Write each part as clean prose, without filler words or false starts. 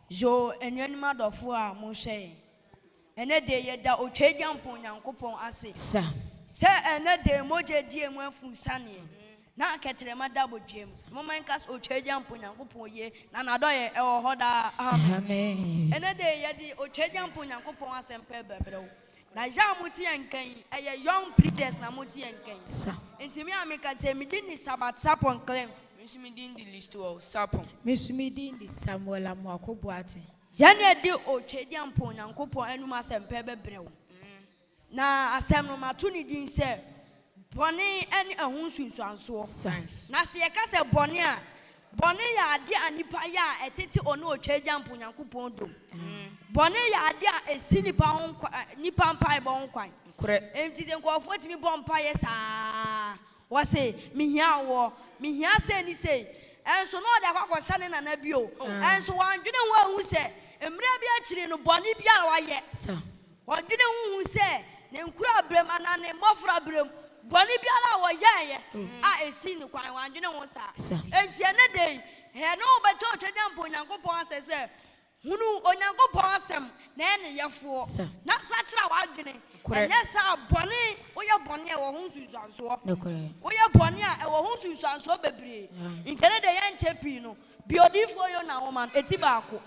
Yoo anuanom adɔfoɔ a mohwɛ yɛn, ɛnɛ de yɛda Otwaagyampɔn Nyankopɔn ase Sa. sɛ ɛnɛ de mogya die mu afu saneɛ na kɛtrɛma da bɔdwam. Momma yɛnka sɛ Otwaagyampɔn Nyankopɔn ye na n'adɔyɛ ɛwɔ hɔ daa. Amen. Amen. Ɛnɛ de yɛde Otwaagyampɔn Nyankopɔn asɛmpa bɛbrɛ wo. Na yɛ a mote yɛn nka yi, ɛyɛ Young Preachers na mote yɛn nka yi. Sa. Nti me a meka sɛ medi ne Sabat Sapon Clef. Me nso me din de Listowel Sarpong. Me nso me din de Samuel Amoako Boateng. Yɛn na yɛde Otwaadiampɔn Nyankopɔn anom asɛmpa bɛbrɛ wo. Na asɛm no mato ne din sɛ bɔne ne ɛho nsunsuansoɔ. Sa. Na sɛ yɛka sɛ bɔne a, bɔne yɛ adeɛ a nipa yɛ a ɛtete ɔne Otwaadiampɔn Nyankopɔn dom. Bɔne yɛ adeɛ a ɛsi nipa ho nkwa, nipa mpaebɔ ho kwan. Nokorɛ. Enti sɛ nkurɔfoɔ tumi bɔ mpaeɛ saa, wɔse mehia woɔ, mehia sei ne sei, ɛnso na ɔde akɔ akɔhyɛ ne nana bio. Ɛnso wandwene ho ahu sɛ mmerɛ bi akyiri no bɔne bi a wayɛ. Sa. Wɔdwene ho hu sɛ ne nkura berɛm anaa ne mmɔfra berɛm bɔne biara a wɔyɛeɛ a ɛsi ne kwan, wandwene ho saa. Sa. Enti ɛnɛ da yi, ɛne wo bɛkyɛ Otwaagyampɔn Onyankopɔn asɛ sɛ hunu Onyankopɔn asɛm na ɛyɛ ne yɛfoɔ. Sa. Na sakyera w'adwene. Nokorɛ. Ɛnyɛ saa bɔne, woyɛ bɔne a ɛwɔ ho nsunsuansoɔ. Nokorɛ. Woyɛ bɔne a ɛwɔ ho nsunsuansoɔ bebree. Nti ɛnɛ da yɛnkyɛ pii no, bi odiyifoɔ Yona nwoma no, eti 1,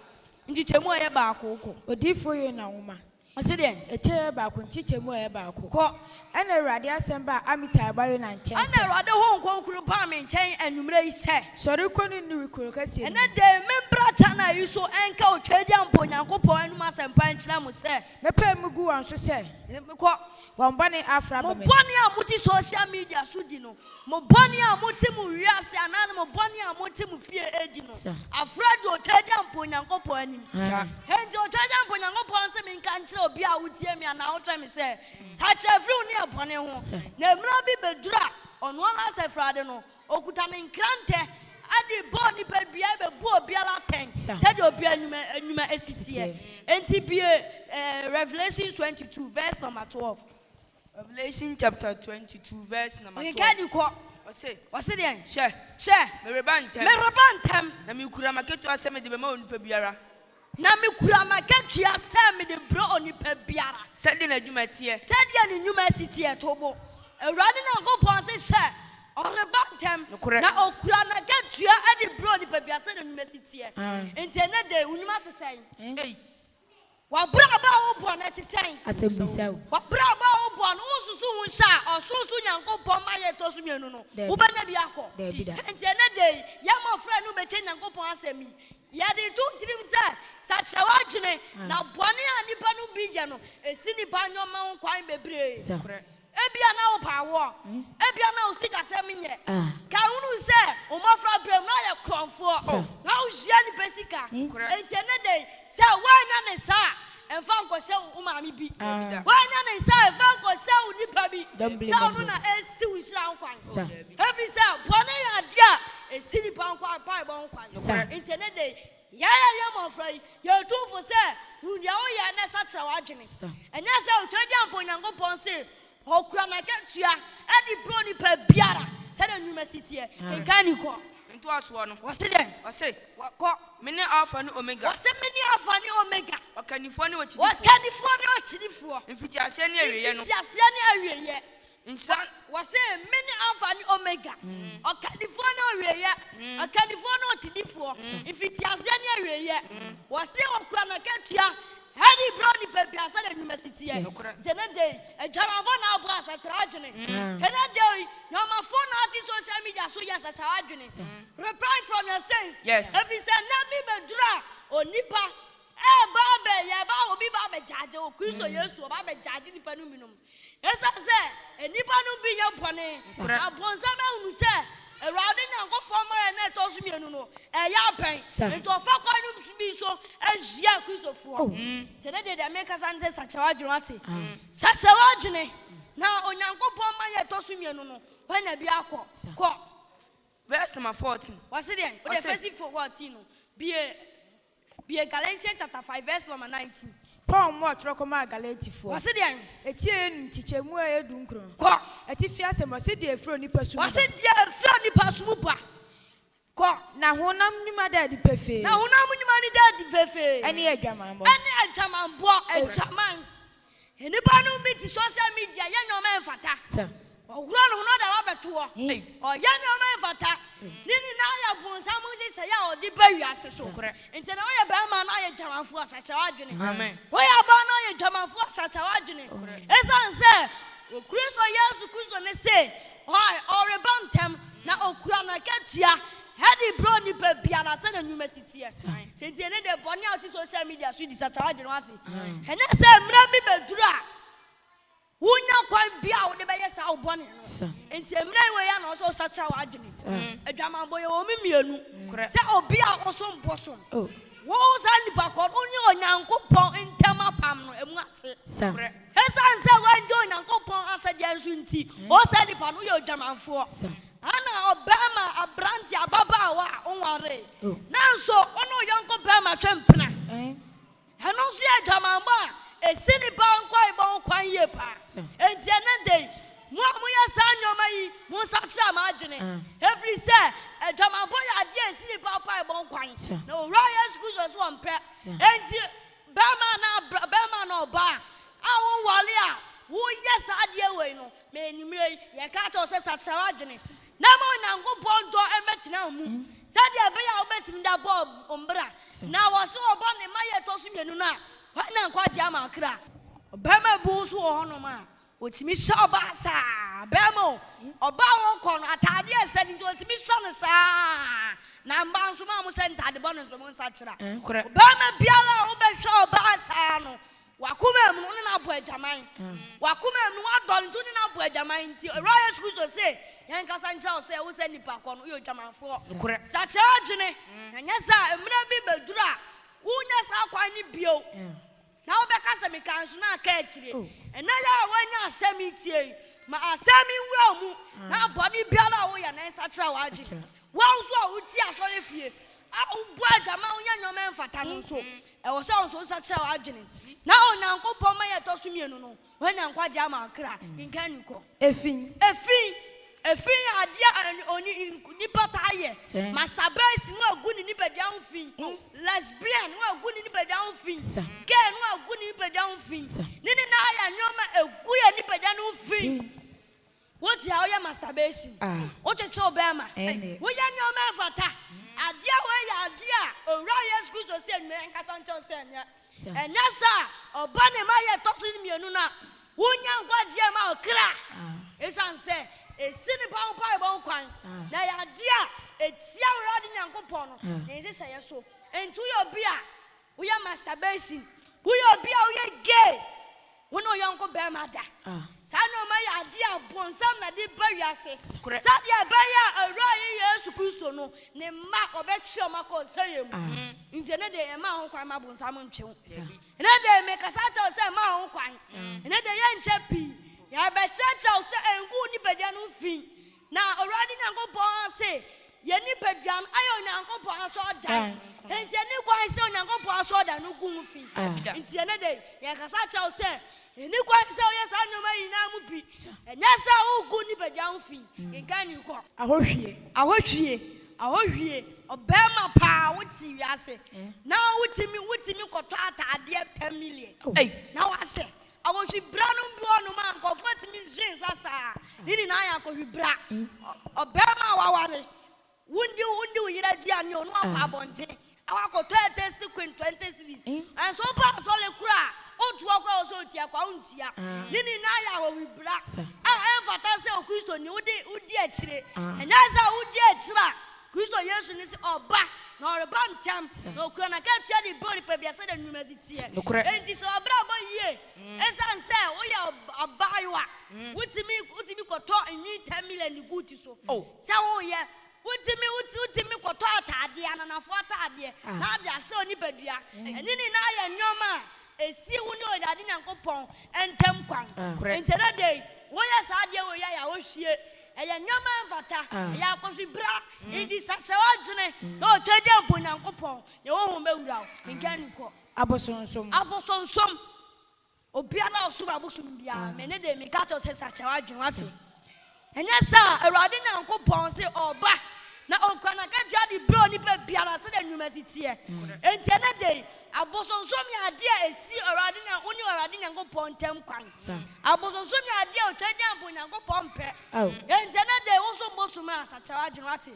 nkyekyɛmu a ɛyɛ 1 kɔ. Odiyifoɔ Yona nwoma. Ɔse deɛ? Eti ɛyɛ 1, nkyekyɛmu a ɛyɛ 1. Kɔ. Ɛna Awurade asɛm baa Amitai ba Yona nkyɛn Ɛna sɛ. Awurade Honhom Kronkron baa me nkyɛn anwummerɛ yi sɛ. Sɔre kɔ Ninewe kuro kɛseɛ no mu. Ɛnɛ de membra kyɛ na yi so ɛnka Otwaadiampɔn Onyankopɔn anom asɛmpa nkyerɛ mo sɛ. Na pae mu gu wɔn so sɛ. Kɔ. Wɔn bɔne afra Mo aba m'anim. bɔne a mote social media so di no, mo bɔne a mote mo wiase anaasɛ mo bɔne a mote mo fie edi no, Sa. afra di Otwaadiampɔn Onyankopɔn anim. Sa. Enti Otwaadiampɔn Onyankopɔn sɛ menka nkyerɛ obi a wotie me anaa wohwɛ me sɛ, sakyera firi wo ne ɛbɔne ho. Sa. Na mmerɛ bi bɛduru a, ɔno ara sɛ Awurade no, okuta ne nkrantɛ ade bɔɔ nipa dua bɛbu obiara atɛn Sa. sɛdeɛ obiara nnwuma esi teɛ. Enti bie Revelation 22 verse number 12. Revelation chapter 22 verse number 12. Ɔkenkan ni kɔ. Ɔse. Ɔse deɛn? Hwɛ. Hwɛ. Mereba ntɛm. Mereba ntɛm. Na mekura m'akatua sɛ mede bɛma onipa biara. Na mekura m'akatua sɛ mede brɛ onipa biara. Sɛdeɛ n'adwuma teɛ. Sɛdeɛ ne nnwuma si teɛ to bo. Awurade Nyankopɔn se hyɛ ɔreba ntɛm. Nokorɛ. Na okura n'akatua de brɛ onipa biara sɛdeɛ nnwuma si teɛ. Nti ɛnɛ de wo nnwuma te sɛn? Ei. W'abrabɔ a wobɔ no te sɛn? Asɛm bisa o. W'abrabɔ a wobɔ no, wosusu wo nhyɛ a ɔsorosoro Nyankopɔn ma yɛ ɛtɔ so mmienu no, Dabi. wobɛnya bi akɔ. Dabi da. Nti ɛnɛ de yi, yɛn mmɔfra no bɛkyɛ Nyankopɔn asɛm yi. Yɛde to tirim sɛ sakyera w'adwene na bɔne a nipa no bi yɛ no, esi nipa nneɛma ho kwan bebree. Sa. Nokorɛ. Ebia na wo pa awoɔ, ebia na wo sikasɛm nyɛ. Ah. Ka hunu sɛ wo mmɔfra berɛ mu na yɛ korɔmfoɔ. Sa. Na wohyia nipa sika. Nokorɛ. Nti ɛnɛ de yi, sɛ woanya ne saa a, ɛmfa nkɔhyɛ wo maame bi. Dabi da. Woanya ne nsa a, ɛmfa nkɔhyɛ wo nipa bi. Don't blame Sɛ ɔno them. na esi wo nhyira ho kwan. Sa. Dabi. Ɛfiri sɛ bɔne yɛ adeɛ a esi nipa nkwa mpaebɔ ho kwan. Sa. Nti ɛnɛ de yi, yɛn a yɛ mmɔfra yi, yɛtu fo sɛ hu deɛ woyɛ na sakyera w'adwene. Sa. Ɛnyɛ sɛ Otwaadiampɔn Onyankopɔn se ɔkura n'akatua ɛde brɛ onipa biara sɛdeɛ nnwuma si teɛ. Kenkan ni kɔ. Ntoasoɔ no. Wɔse dɛn? Ɔse. Kɔ. Me ne Alpha ne Omega. Wɔse me ne Alpha ne Omega. Ɔkannifoɔ ne ɔkyidifoɔ. Ɔkannifoɔ ne ɔkyidifoɔ. Mfitiaseɛ ne awieeɛ no. Mfitiaseɛ ne awieeɛ. Nhyira. Wɔse me ne Alpha ne Omega. Ɔkannifoɔ ne awieeɛ. Ɔkannifoɔ ne ɔkyidifoɔ. Mfitiaseɛ ne awieeɛ. Wɔse ɔkura n'akatua ɛde brɛ onipa biara sɛdeɛ nnwuma si teɛ. Nokorɛ. Nti ɛnɛ da yi, adwamanfoɔ na abɔ asakyera adwene. Ɛnɛ da yi, nneɛmafoɔ na ate social media so yɛ asakyera adwene. Repent from your sins. Yes. Ɛfiri sɛ nna bi bɛduru a onipa ɛba abɛ yɛba obi ba abɛgyaagye wo Kristo Yesu ɔba abɛgyaagye nipa no binom. Ɛsiane sɛ nnipa no bi yɛ bɔne. Nokorɛ. Na bɔnsam ahunu sɛ Awurade Nyankopɔn ma yɛn na ɛtɔ so mmienu no, ɛyɛ apɛn. Sa. Nti ɔfa kwan no bi so ahyia Kristofoɔ. Oh. Nti ɛnɛ deɛ deɛ mekasa ne sɛ sakyera w'adwene wate. Sakyera w'adwene na Onyankopɔn ma yɛ ɛtɔ so mmienu no, woanya bi akɔ. Sa. Kɔ. Verse number 14. Wɔse deɛ, wode Ɔse. verse 14 no, bie Galatians chapter 5 verse number 19. Paul mu ɔtwerɛ kɔmaa Galatifoɔ. Wɔse deɛ, Eti ɛyɛ num nkyekyɛmu a ɛyɛ 19. Kɔ. Atifi asɛm ɔse deɛ efiri onipa su mu Wɔse ba. deɛ efiri onipa su mu ba. Kɔ. Na honam nnwuma da adi pefee. Na honam nnwuma no da adi pefee. Ɛne adwamammɔ. Ɛne adwamammɔ, adwaman. Nnipa nom bi te social media yɛ nneɛma ɛmfata. Ɔworɔ ne ho na ɔde aba abɛto hɔ. Ɔyɛ nneɛma ɛmfata. Ne nyinaa yɛ bonsam nhyehyɛeɛ a ɔde ba wiase so. Nti na woyɛ barima na woyɛ dwamanfoɔ a, sakyera w'adwene. Woyɛ ɔbaa na woyɛ dwamanfoɔ a, sakyera w'adwene. Ɛsiane sɛ Kristo Yesu Kristo ne se ɔreba ntɛm na ɔkura n'akatua ɛde brɛ onipa biara sɛdeɛ nnwuma si teɛ. Sɛ nti ɛne deɛ bɔne a wote social media so di, sakyera w'adwene wate. Ɛnyɛ sɛ mmerɛ bi bɛduru a Wonnya kwan biara a wode bɛyɛ saa wo bɔne no. Enti mmerɛ yi wei a na ɔsɛ wosakyera w'adwene. Adwamanbɔ yɛwɔ mu mmienu. Sɛ obi a wosom bosom. Wo saa nipa korɔ no wo ne Onyankopɔn ntam apam no ɛmu ate. Ɛsiane sɛ woangye Onyankopɔn asɛdeɛ nso nti, wo saa nipa no woyɛ odwamanfoɔ. Ana ɔbarima, aberanteɛ, ababaawa a wonwaree nanso wo ne wo yɔnko barima twe mpena. Ɛno nso yɛ adwamammɔ a esi nnipa nkwaebɔ ho kwan yie paa. Enti ɛnnɛ da yi, mo a moyɛ saa nneɛma yi, monsakyera mo adwene, ɛfiri sɛ adwamammɔ yɛ adeɛ a esi nnipa mpaebɔ ho kwan, na Owura Yesu Kristo nso ɔmpɛ. Enti barima anaa barima anaa ɔbaa a wonware a woyɛ saa adeɛ wei no, ma anwummerɛ yi yɛka akyerɛ wo sɛ sakyera w'adwene na ma Onyankopɔn dɔ mmɛtena wo mu sɛdeɛ ɛbɛyɛ a wobɛtumi de abɔ wo mbra. Na wɔse wɔbɔ ne mma yɛ ɛtɔ so mmienu no a, wɔanya nkwagyeɛ ama akra. Ɔbarima bi nso wɔ hɔnom a, ɔtumi hyɛ ɔbaa saa. Barima o, ɔbaa a ɔkɔ no, ataadeɛ a ɛhyɛ no nti, ɔtumi hyɛ no saa. Na mmaa nso, mo a mohyɛ ntaade bɔne nso, monsakyera. Ɔbarima biara a wobɛhwɛ ɔbaa saa no, W'akoma mu no, wo ne no abɔ adwaman. W'akoma mu no, woadɔ no nti wo ne no abɔ adwaman nti, Awurade Yesu Kristo se, yɛnkasa nkyerɛ wo sɛ, wo sɛ nipa kɔ no, woyɛ odwamanfoɔ. Sakyera w'adwene, na nyɛ saa a, mmerɛ bi bɛduru a, wonnya saa kwan no bio, na wobɛka sɛ, Mekaa nso na aka akyire. Ɛnnɛ yi a woanya asɛm yi tie yi, ma asɛm yi nwura wo mu, na bɔne biara a woyɛ no, nsakyera w'adwene. Wo nso a wote asɔrefie a wobɔ adwaman, woyɛ nneɛma a ɛmfata no nso, Ɛwɔ sɛ wo nso wosakyera w'adwene na Onyankopɔn ma yɛ ɛtɔ so mmienu no, woanya nkwagyeɛ ama wo kra. Kenkan ni kɔ. Efi. Efi. Efi yɛ adeɛ a oni nipa taa yɛ. Masturbation no agu ne nipadua ho fi. Lesbian no agu ne nipadua ho fi. Gay no agu ne nipadua ho fi. Ne nyinaa yɛ nneɛma egu yɛ nipadua no ho fi. Wote a woyɛ masturbation, wotwetwe wo bɛrima, woyɛ nneɛma a ɛmfata. Adeɛ wei yɛ adeɛ a Owura Yesu Kristo sɛ nnua yɛnkasa nkyerɛ wo sɛ ɛnyɛ. Ɛnyɛ saa a, ɔba ne mma yɛ ɛtɔ so mmienu no a, wonya nkwagyeɛ ma wo kra. Ɛsiane sɛ ɛsi nnipa ho mpaebɔ ho kwan, na ɛyɛ adeɛ a ɛtia Awurade Nyankopɔn no ne nhyehyɛeɛ so. Enti woyɛ obi a woyɛ masturbation, woyɛ obi a woyɛ gay, Wo ne wo yɔnko barima da. Saa nneɛma yi yɛ adeɛ a bonsam na de ba wiase sɛdeɛ ɛbɛyɛ a Awuraa yɛ Yesu Kristo no ne mma ɔbɛtwe wɔn akɔ ɔsɛeɛ mu. Nti ɛnɛ deɛ yɛmma ho kwan ma bonsam ntwe wo. Ɛnɛ deɛ mekasa kyerɛ wo sɛ mma ho kwan. Ɛnɛ deɛ yɛnkyɛ pii. Yɛbɛkyerɛkyerɛ wo sɛ ɛngu wo nipadua no fi. Na Awurade Nyankopɔn se yɛn nipadua no ayɛ Onyankopɔn asɔredan. Enti ɛnni kwan sɛ Onyankopɔn asɔredan no gu ho fi. Enti ɛnnɛ da yi, yɛkasa kyerɛ wo sɛ, ɛnni kwan sɛ woyɛ saa nneɛma yi nyinaa mu bi. Ɛnyɛ sɛ woregu nipadua ho fi. Kenkan ni kɔ. Ahohwie. Ahohwie. Ahohwie. Ɔbarima paa wote wiase na wotumi wotumi kɔtɔ ataadeɛ 10 million na wahyɛ. Akɔhwibra no bi wɔ nom a nkurɔfoɔ tumi hwe nsa saa. Ne nyinaa yɛ akɔhwibra. Ɔbarima a waware, wondi wondi wo yere aduane o, na wakɔ abɔnten akɔ akɔtɔ a tasty queen 20 cedis. Ɛnso wokɔ asɔre kora a, wotoɔ kora wɔ sɛ otua kwa wontua. Ne nyinaa yɛ akɔhwibra a ɛmfata sɛ Okristoni wode wodi akyire. Ɛnyɛ sɛ wodi akyire a Kristo Yesu no se ɔba, na ɔreba ntɛm, na okura n'akatua de bɔ onipa biara sɛdeɛ ne nnwuma si teɛ. Enti sɛ w'abrabɔ yie esiane sɛ woyɛ abaayewa, wotumi wotumi kɔtɔ nwi 10 million de gu wo ti so sɛ woyɛ, wotumi wotumi kɔtɔ ataadeɛ, ananafoɔ ataadeɛ, na ade ahyɛ wo nipadua. Ɛne nyinaa yɛ nneɛma a Esi wo ne Awurade Nyankopɔn ntam kwan. Enti ɛnnɛ da yi, woyɛ saa adeɛ wei a, ɛyɛ ahohwie, ɛyɛ nneɛma a ɛmfata, ɛyɛ akɔhwibra. Enti sakyera w'adwene na ɔtwa gya mpo Nyankopɔn, ne honhom bɛwura wo. Kenkan ni kɔ. Abosonsom. Abosonsom. Obiara a ɔsom abosom biara, me ne de meka kyerɛ wo sɛ sakyera w'adwene, wate? Ɛnyɛ saa a, Awurade Nyankopɔn se ɔreba, Na ɔkura n'akatua de brɛ onipa biara sɛdeɛ nnwuma si teɛ. Enti ɛnnɛ da yi, abosonsom yɛ adeɛ a ɛsi Awurade Nyan, wo ne Awurade Nyankopɔn ntam kwan. Abosonsom yɛ adeɛ a Otwaadiampo Onyankopɔn mpɛ. Enti ɛnnɛ da yi, wo nso bosom a, sakyera w'adwene, wate?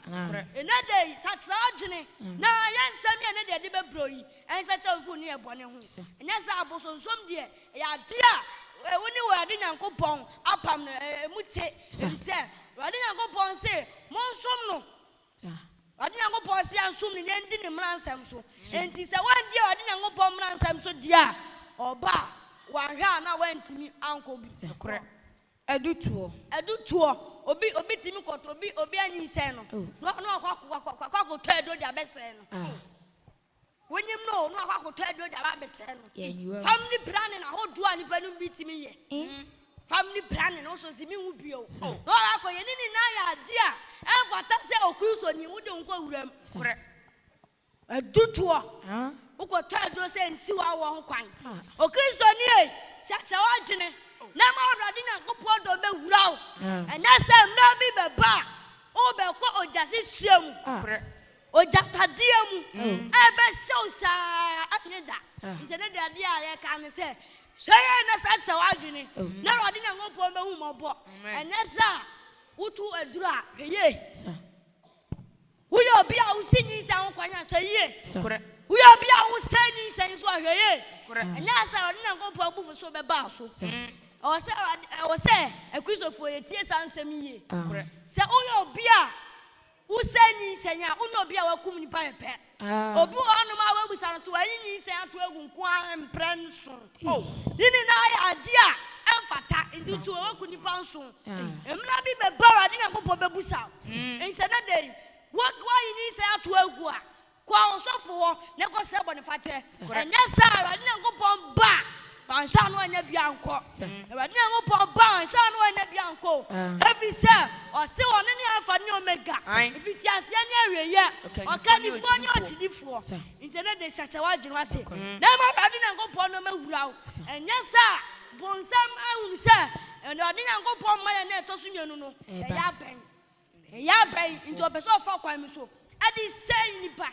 Ɛnnɛ da yi, sakyera w'adwene, na yɛ nsɛm yi a ɛnnɛ da yɛde bɛbrɛ wo yi, ɛnsakyera wo mfiri wo nneyɛɛ bɔne ho. Ɛnyɛ saa, abosonsom deɛ, ɛyɛ adeɛ a wo ne Awurade Nyankopɔn apam no, ɛmu te. Ɛfiri sɛ Awurade Nyankopɔn se, Monsom no. Awurade Nyankopɔn se yɛnsom no na yɛndi ne mmara nsɛm so. Enti sɛ woandi Awurade Nyankopɔn mmara nsɛm so deɛ a, ɔba a, wanhwɛ a na woantumi ankɔ bi. Nokorɛ. Adutoɔ. Adutoɔ. Obi, obi tumi kɔtɔ, obi, obi anyinsɛn no, na, na wakɔ, akɔ, akɔ akɔtɔ aduro de abɛsɛe no. Wonyim no o, na wakɔ akɔtɔ aduro de aba abɛsɛe no. Family planning ahodoɔ a nipa no bi tumi yɛ. Family planning no nso si mi hu bio. Na wakɔ akɔyɛ ne nyinaa yɛ adeɛ a ɛmfata sɛ Okristoni wode wo nkɔ wuram. Adutoɔ. Wokɔtɔ aduro sɛ nsi w'awoɔ ho kwan. Okristoni ei, sɛkyerɛ w'adwene na ma Awurade Nyankopɔn dɔ bɛwura wo. Ɛnyɛ sɛ mmerɛ bi bɛba a wobɛkɔ ogya hyehyeɛ mu. Ogyatadeɛ mu ɛbɛhyɛ wo saa ɛnyɛ da. Nti ɛnɛ deɛ adeɛ a yɛka ne sɛ hwɛ yie na sɛkyerɛ w'adwene na Awurade Nyankopɔn bɛhu mmɔbɔ. Ɛnyɛ sɛ a woto aduro a hwɛ yie. Woyɛ obi a wosi nyinsɛn ho kwan a, hwɛ yie. Woyɛ obi a wosɛe nyinsɛn nso a, hwɛ yie. Ɛnyɛ sɛ Awurade Nyankopɔn abufuhyew bɛba wo so. Ɛwɔ sɛ ɛwɔ sɛ Akristofoɔ yɛtie saa nsɛm yi yie. Sɛ woyɛ obi a wosɛe nyinsɛn a, wone obi a wakum nipa yɛ pɛ. Obi wɔ hɔnom a woabisa no sɛ wayi nyinsɛn ato agu nko ara mprɛ nson. Ne nyinaa yɛ adeɛ a ɛmfata. Nti to waku nipa nson. Mmerɛ bi bɛba Awurade Nyankopɔn bɛbusa wo. Nti ɛnɛ da yi, woayi nyinsɛn ato agu a, kɔ ɔsɔfo hɔ na kɔsrɛ bɔnefakyɛ. Ɛnyɛ saa a, Awurade Nyankopɔn ba a, wanhwɛ a na wanya bi ankɔ. Awurade Nyankopɔn ba a, wanhwɛ a na wanya bi ankɔ o. Ɛfiri sɛ, ɔse ɔno ne Alfa ne Omega, mfitiaseɛ ne awieɛ, ɔkandifoɔ ne ɔkyedifoɔ. Nti ɛnɛ de, hyɛhyɛ w'adwene, wate, na ma Awurade Nyankopɔn nneɛma wura wo. Ɛnyɛ saa a, bonsam ahunu sɛ Awurade Nyankopɔn mma yɛn a ɛtɔ so mmienu no, ɛyɛ abɛn. Ɛyɛ abɛn, nti ɔpɛ sɛ ɔfa kwan bi so de sɛe nnipa.